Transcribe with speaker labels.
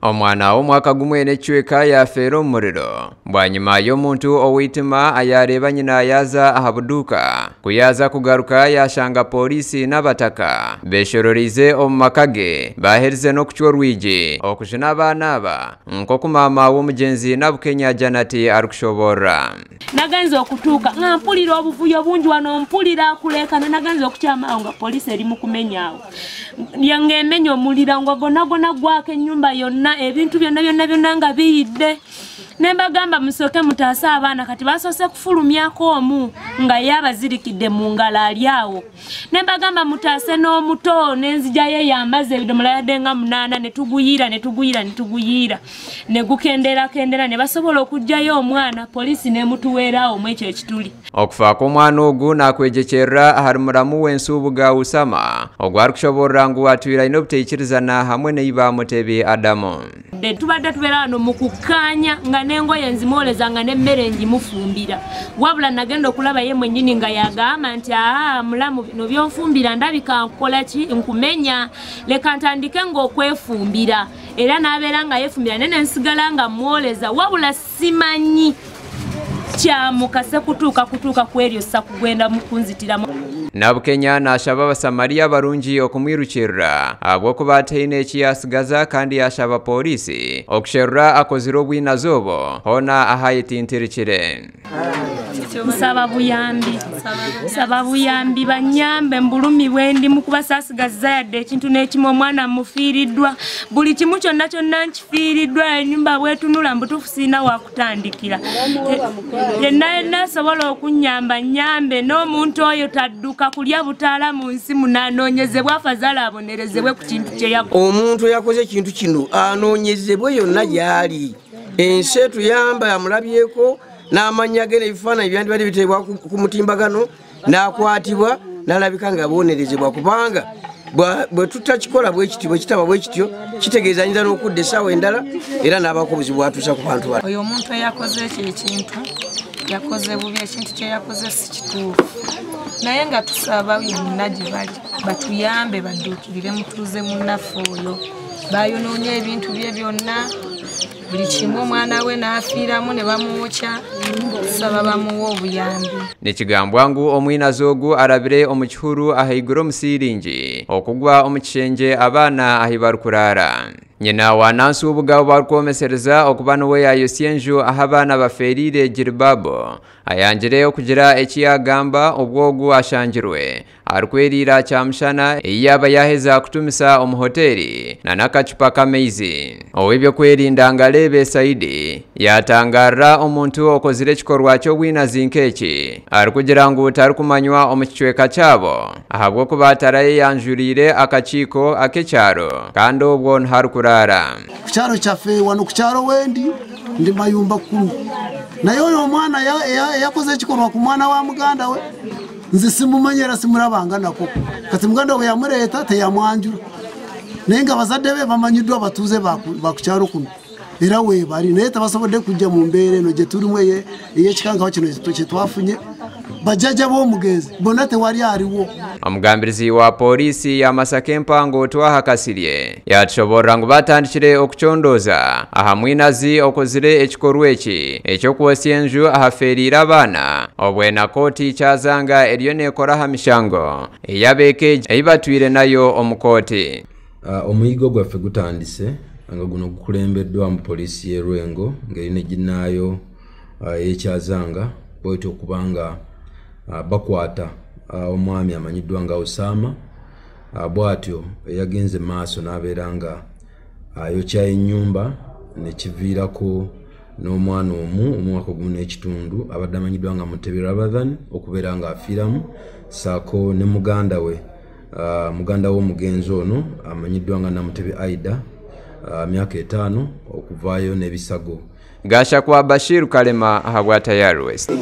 Speaker 1: Omwana w'omwaka gumwe n'ekicweka yaafeera omu muriro bwanyima y'omuntu ow'eitima ayaareeba nyina yaaza aha buduuka. Ku yaaza kugaruka yaashanga pooriisi n'abataka beeshororeize omu maka ge baaherize n'okucwa orwigi okujuna abaana aba nk'oku maama w'omugyenzi Nabukenya Janat arikushoboorora.
Speaker 2: Nagenze okutuuka nga mpulira obuvuyo bungi wano mpulira akuleekana nagenze okukyama awo nga poliisi eri mu kumenya awo ng'emenya omulira nga gonna gonna gwaka ennyumba yonna ebintu byonna byonna byonna nga biyidde ne mbagamba musooke mutaase abaana kati basoose kufulumyako omu nga ye abazirikidde mu ngalo ali awo ne mbagamba mutaase n'omuto n'enzija ye yamazzi ebidomola yadde nga munaana ne tuguyiira ne tuguyiira ne tuguyiira ne gukenderakendera ne basobola okuggyayo omwana poliisi n'emutuweeraawo mu ekyo ekituli.
Speaker 1: Okufa kw'omwana ogu nakwegyekyerera ahari muramu w'ensuubuga Usama ogu arikushoboorora ngu atwire aine obutaikirizana hamwe neiba Mutebi Adamu.
Speaker 2: Tubadde tubeera wano mu kukkaanya nga n'engoye nzimwoleza nga n'emmere ngimufumbira wabula nagenda okulaba ye mwennyini nga yagamba nti aa mulamu bino byonfumbira ndabika nkukola ki nkumenya leka ntandike ng'okwefumbira era n'abeera nga yeefumbira naye nensigala nga mwoleza wabula simanyi kyamukase kutuuka kutuuka ku eryo ssa kugenda mu kunzitiramu.
Speaker 1: Nabukenya naashaba abasamariya abarungi okumwirukirira ahabw'okuba ataine eki yaasigaza kandi yaashaba pooriisi okusherura akozire obwinazi obwo hoona ahayetintirikire.
Speaker 2: Nsaba buyambi, nsaba buyambi banyambe mu bulumi bwe ndimu kuba saasigaziza yadde ekintu n'ekimu omwana mufiiriddwa buli kimu kyonna kyonna nkifiiriddwa ennyumba bwetunula mbutuufu sirina wakutandikira yenna yenna asobola okunnyamba nnyambe n'omuntu oyo tadduka kulya butaala mu nsi munaanoonyezebwe afazaala abonerezebwe ku kintu kye yakoze.
Speaker 3: Omuntu eyakoze ekintu kino anoonyezebwe yonna gy'ali ensi etuyamba amulabyeko n'amannya ge n'ebifaananyi byandibadde biteebwa ku mutimbagano n'akwatibwa n'alabika nga abonerezebwa kubanga bwe tutakikola bwe kityo bwe kitaba bwe kityo kitegeeza ayinza n'okudda essaawa endala era n'abaako obuzibu bw'atuusa ku bantu bano.
Speaker 4: Oyo omuntu eyakoze ekyo ekintu yakoze bubi ekintu kye yakoze si kituufu naye nga tusaba yonna gye bali batuyambe badduukirire mutuuze munnaffe oyo bayonoonye ebintu bye byonna buli kimu omwana we n'afiiramu ne bamwokya tusaba bamuwe obuyambi.
Speaker 1: Nikigambwa ngu omwinazi ogu arabire omu kihuru ahaiguru omusiiringi okugwa omu kishengye abaana ahi barikuraara. Nyina wa Nansubuga barikwomesereza okuba niwe yayosya enju ahu abaana bafeerire Giribabo ayangire okugira eki yagamba obwogu ashangirwe arikweriira kyamushana ei yaaba yaheza kutumisa omu hoteri na n'akacupa k'amaizi. Ow'ebyokwerinda Ngalebe Saidi yatangarira omuntu okozire ekikorwa ky'obwinazi nk'eki arikugira ngu tarikumanywa omu kicweka kyabo ahabw'okuba tarayeyanjuriire akakiiko ak'ekyaro kandi obwo niharikurara.
Speaker 5: Ku kyaro kyaffe wano ku kyaro wendi ndi mayumba 10 naye oyo omwana yakoze ekikorwa ku mwana wa muganda we nze simumanyera simurabanga nako kati muganda we yamureeta teyamwanjura naye nga bazadde be bamanyiddwa abatuuze bakukyaro kuno era weebali naye tebasobodde kujja mu mbeera eno gye tulimu ey'ekikangaho kino kye twafunye bajjajja b'omugenzi bonna tewali aliwo.
Speaker 1: Omugambirizi wa pooriisi ya Masaka empango Twaha Kasirye yatushoborera ngu batandikire okucondooza aha mwinazi okozire ekikorwa eki eky'okwosya enju ahafeeriire abaana obwe na kooti kyazanga eriyo neekora aha mishango ey'abeeka egi ei batwire nayo omu kooti.
Speaker 6: Omuyigo gwaffe gutandise nga guno gukulembeddwa mu poliisi y'e Lwengo ng'eri ne ginnaayo ey'ekyazanga bwetyo okubanga bakwata omwami amanyiddwa nga Osama bw'atyo eyagenze maaso n'abeera nga ayokya ennyumba ne kiviirako n'omwana omu omwaka ogumu n'ekitundu abadde amanyiddwa nga Mutebi Ramadhan okubeera ng'afiiramu ssaako ne muganda we muganda w'omugenzi ono amanyiddwa nga Namutebi Aida myaka 5 okuvaayo n'ebisago.
Speaker 1: Gashakwa Bashir Kalema ahabwa Tayari West.